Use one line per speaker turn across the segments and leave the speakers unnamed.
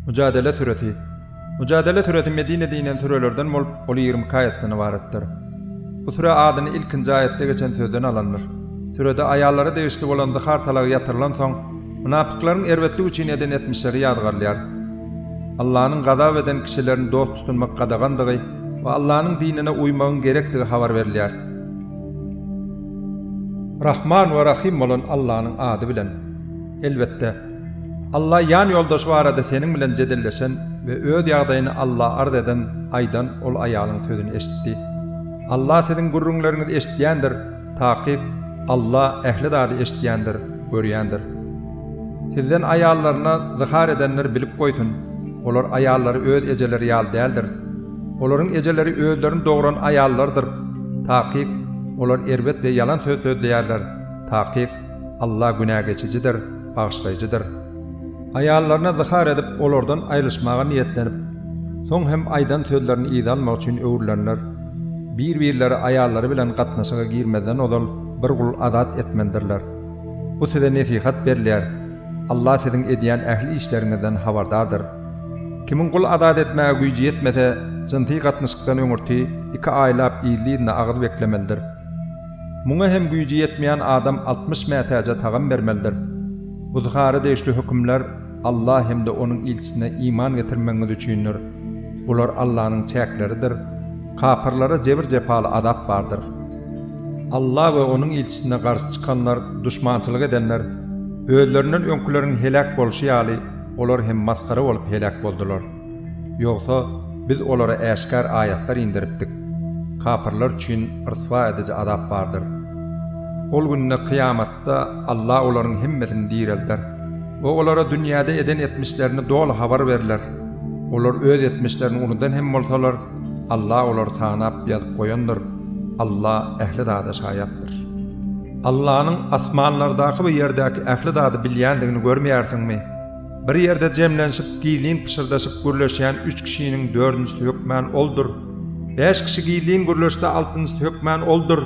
Mujadele süresi Mujadele süresi Medinede inen sürelerden bolup, ol 22 aýatdan ybaratdyr. Bu süre adyny ilkinji aýatda geçen sözden alandyr. Sürede aýallara degişli bolan zyhar talagy ýatyrylansoň, mynapyklaryň erbetlik üçin eden etmişleri ýazgarylýar. Allanyň gazap eden kişilerini dost tutunmak gadagandygy we Allanyň dinine uýmagyň gerekdigi habar berilýär. Rahman we Rahym bolan Allanyň ady bilen. Elbetde, Alla ýan ýoldaşy barada seniň bilen jedelleşen we öz ýagdaýyny Alla arz eden, aýdan ol aýalyň sözüni eşitdi. Alla siziň gürrüňleriňizi eşidýändir, takyk, Alla ähli zady eşidýändir, görýändir. Sizden aýallaryna zyhar edenler bilip goýsun, olar aýallary öz ejeleri ýaly däldir. Olaryň ejeleri özlerini dogran aýallardyr. Takyk, olar erbet we ýalan söz sözleýärler. Takyk, Alla günä geçijidir, bagyşlaýjydyr. Aýallaryna zyhar edip, olardan aýrylyşmaga niýetlenip, soň hem aýdan sözlerini yza almak üçin öwrülenler, bir-birleri aýallary bilen gatnaşyga girmezden ozal bir gul azat etmelidirler. Bu size nesihat berilýär. Allah siziň edýän ähli işleriňizden habardardyr. Kimiň gul azat etmäge güýji ýetmese, jynsy gatnaşykdan öňürti iki aýlap yzly-yzyna agyz beklemelidir. Muňa hem güýji ýetmeýän adam 60 mätäje tagam bermelidir. Bu zyhara degişli hökümler Allah hem-de Onuň ilçisine iman getirmegiňiz üçindir. Bular Allanyň çäkleridir. Kapyrlara jebir-jepaly azap bardyr. Alla we Onuň ilçisine garşy çykanlar, duşmançylyk edenler, özlerinden öňküleriň heläk bolşy ýaly, olar hem masgara bolup heläk boldular. Ýogsa, Biz olara äşgär aýatlar inderipdik. Kapyrlar üçin ryswa ediji azap bardyr. Ol günde, kyýamatda, Alla olaryň hemmesini direlder we olara dünýäde eden etmişlerini doly habar berler. Olar öz etmişlerini unudan hem bolsalar, Alla olary sanap ýazyp goýandyr. Alla ähli zada şaýatdyr. Allanyň asmanlardaky we ýerdäki ähli zady bilýändigini görmeýärsiňmi? Bir ýerde jemlenişip, gizlin pyşyrdaşyp gürleşýän üç kişiniň dördünjisi hökmän Oldur. Bäş kişi gizlin gürleşse, altynjysy hökmän Oldur.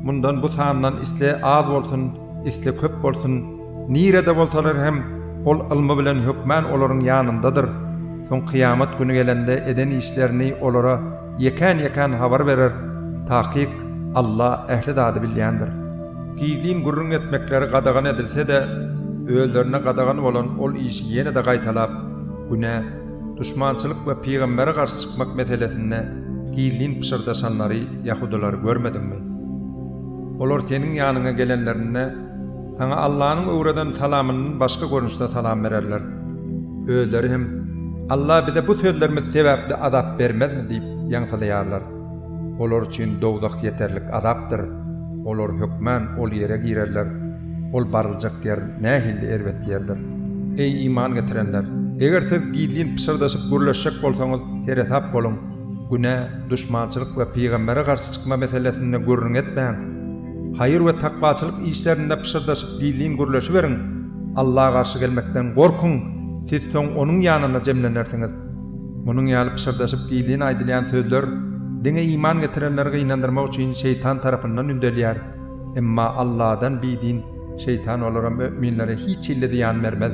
Mundan bu sandan isle az bolsun, isle köp bolsun, nirede bolsalar hem, Ol ylmy bilen hökmän olaryň ýanyndadyr. Soň kyýamat güni gelende eden işlerini olara ýekän-ýekän habar berer. Takyk, Alla ähli zady bilýändir. Gizlin gürrüň etmekleri gadagan edilse-de, özlerine gadagan bolan ol işi ýene-de gaýtalap, günä, duşmançylyk we pygambere garşy çykmak meselesinde gizlin pyşyrdaşanlary ýahudylary görmediňmi? Olar seniň ýanyňa gelenlerinde, saňa Allanyň öwreden salamyndan başga görnüşde salam bererler. Özleri hem, Alla bize bu sözlerimiz sebäpli azap bermezmi diýip ýaňsylaýarlar. Olar üçin dowzah ýeterlik azapdyr. Olar hökmän ol ýere girerler. Ol baryljak ýer nähili erbet ýerdir. Eý, iman getirenler! Eger siz gizlin pyşyrdaşyp gürleşjek bolsaňyz, seresap boluň! Günä, duşmançylyk we pygambere garşy çykma meselesinde gürrüň etmäň! Haýyr we takwaçylyk işlerinde pyşyrdaşyp gizlin gürleşiberiň! Alla garşy gelmekden gorkuň, siz soň Onuň ýanynda jemlenersiňiz. Munuň ýaly pyşyrdaşyp gizlin aýdylýan sözler diňe iman getirenleri gynandyrmak üçin şeýtan tarapyndan ündelýär. Emma Alladan bidin şeýtan olara möminlere hiç hilli zyýan bermez.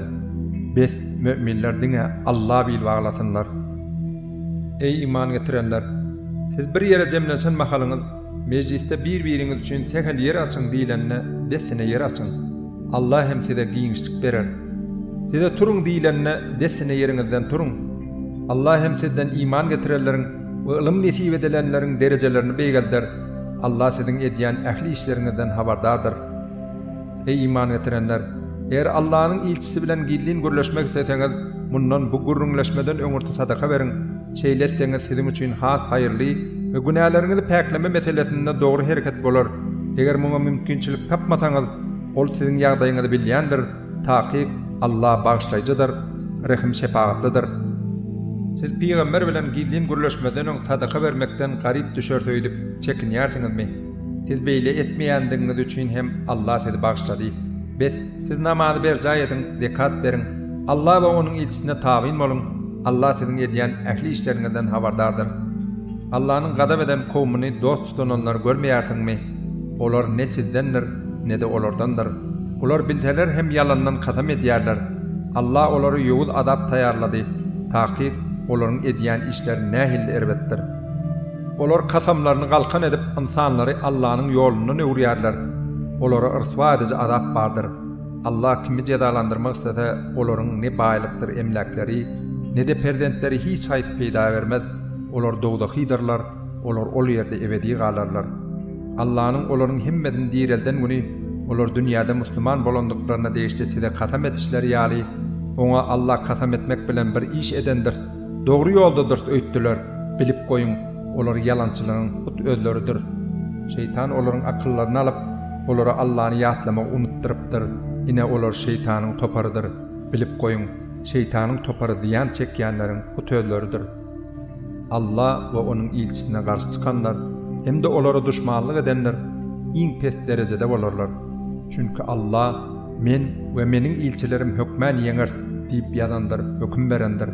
Bes, möminler diňe Alla bil baglasynlar. Eý iman getirenler! Siz bir ýere jemlenşen mahalyňyz mejlisde bir-biriňiz üçin sähel ýer açyň diýlende dessine ýer açyň. Alla hem size giňişlik berer. Size turuň diýlende, dessine ýeriňizden turuň. Alla hem sizden iman getirenleriň we ylym nesip edilenleriň derejelerini beýgelder. Alla siziň edýän ähli işleriňizden habardardyr. Eý iman getirenler! Eger Allanyň ilçisi bilen gizlin gürleşmek isleseňiz, mundan bu gürrüňleşmeden öňürti sadaka beriň. Şeýle etseňiz siziň üçin has haýyrly we günäleriňizi päkleme meselesinde dogry hereket bolar. Eger muňa mümkinçilik tapmasaňyz, Ol siziň ýagdaýyňyzy bilýändir, takyk, Alla bagyşlaýjydyr, rehim-şepagatlydyr. Siz pygamber bilen gizlin gürleşmezden öň sadaka bermekden garyp düşeris öýdüp çekinýärsiňizmi? Siz beýle etmeýändigiňiz üçin hem Alla sizi bagyşlady. Bes, siz namazy berjaý ediň, zekat beriň, Alla we Onuň ilçisine tabyn boluň, Alla siziň edýän ähli işleriňizden habardardyr. Allanyň gazap eden kowmuny dost tutunanlary görmeýärsiňmi? Olar ne sizdendir, ne-de olardandyr. Bular bilseler hem ýalandan kasam edýärler. Alla olara ýowuz azap taýýarlady. Takyk, olaryň edýän işleri nähili erbetdir! Olar kasamlaryny galkan edip ynsanlary Allanyň ýolundan öwürýärler. Olara yrswa ediji azap bardyr. Alla kimi jezalandyrmak islese, olaryň ne baýlykdyr emläkleri, ne-de perzentleri hiç haýsy peýda bermez, olar dowzahydyrlar, olar ol ýerde ebedi galarlar. Allanyň olaryň hemmesini direlden güni olar dünýäde musliman bolandyklaryna degişli size kasam edişleri ýaly, Oňa Alla kasam etmek bilen bir iş edendirs, dogry ýoldadyrys öýtdüler, bilip goýuň, olar ýalançylaryň hut özleridir. Şeýtan olaryň akyllaryny alyp, olara Allany ýatlamagy unutdyrypdyr, ine olar şeýtanyň toparydyr, bilip goýuň, şeýtanyň topary zyýan çekýänleriň hut özleridir. Alla we Onuň ilçisine garşy çykanlar hem-de olara duşmanlyk edenler iň pes derejede bolarlar. Çünki Alla, Men we Meniň ilçilerim hökmän ýeňeris diýip ýazandyr, höküm berendir.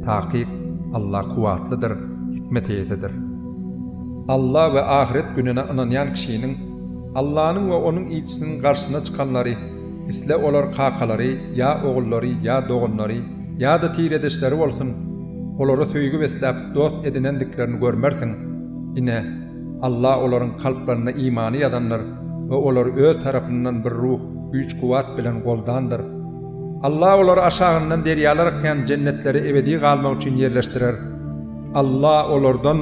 Takyk, Alla kuwwatlydyr, hikmet eýesidir. Alla we ahyret gününe ynanýan kişiniň Allanyň we Onuň ilçisiniň garşysyna çykanlary, isle olar kakalary, ýa ogullary, ýa doganlary, ýa-da tiredeşleri bolsun, Olara söýgi besläp dost edinendiklerini görmersiň. Ine, Alla olaryň kalplarynda imany ýazandyr we olary Öz tarapyndan bir ruh, güýç-kuwwat bilen goldandyr. Alla olary aşagyndan derýalar akýan jennetlere ebedi galmak üçin ýerleşdirer. Alla olardan,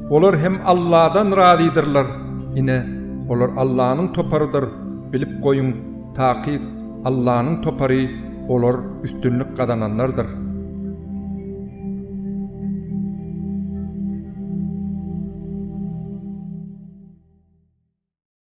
olar hem Alladan razydyrlar. Ine, olar Allanyň toparydyr, bilip goýuň, takyk, Allanyň topary olar üstünlik gazananlardyr.